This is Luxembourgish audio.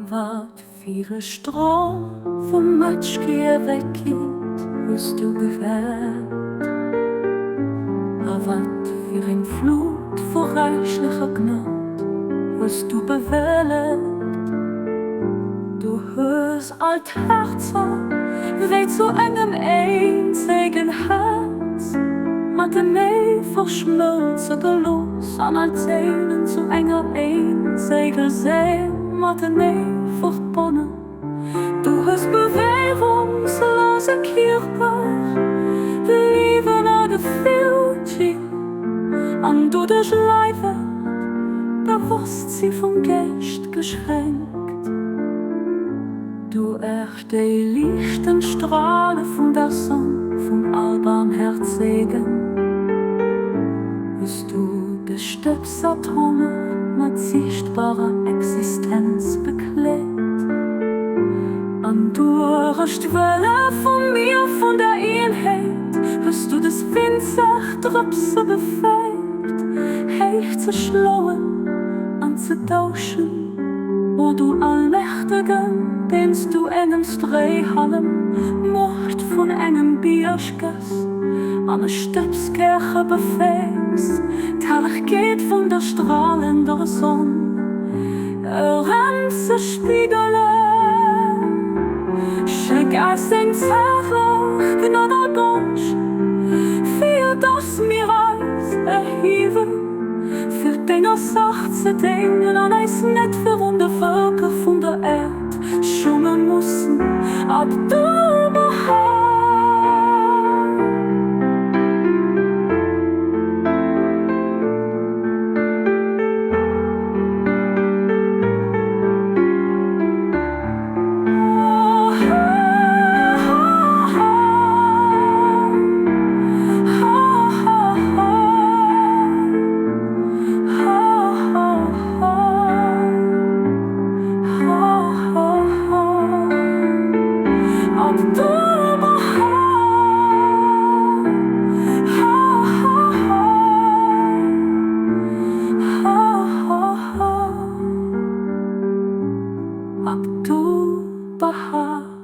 Wat fir e Strom vu Mëtschgiewegkeet hues du gewellt, A wat fir eng Flut vu räichlecher Gnod hues du bewellegt! Du hues all d'Häerzer wéi zu engem eenzegen Häerz matenee verschmëlze gelooss an all d'Séilen zu enger eenzeger Séil matenee verbonnen. Du hues beweegungslose Kierper Liewen a Gefill ginn an doduerch Leiwer d'Bewosstsi vum Geescht geschenkt. Du erch déi liichtend Strale vun der Sonn vum Allbarmherzegen, hues du de Stëbsatome mat siichtbarer Existenz bekleet, an duerch d'Wëlle vum Mier vun der Eenheet hues du des winzeg Drëpse befäegt, héich ze schloen an ze dauschen. O du Allmächtegen, deens du engem Stréihallem d'Muecht vun engem Bierg gëss an e Stëbskäerche befägs, d'Herrlechkeet vun der stralender Sonn erëmzespigelen, schéck eis deng zärtlech Gnad a Gonscht, fir dass mir eis erhiewen. Fir denger Saach ze déngen an eis net virun de Vëlker vun der Äerd schumme mussen. Abdu'l-Bahá. Abdu'l-Bahá.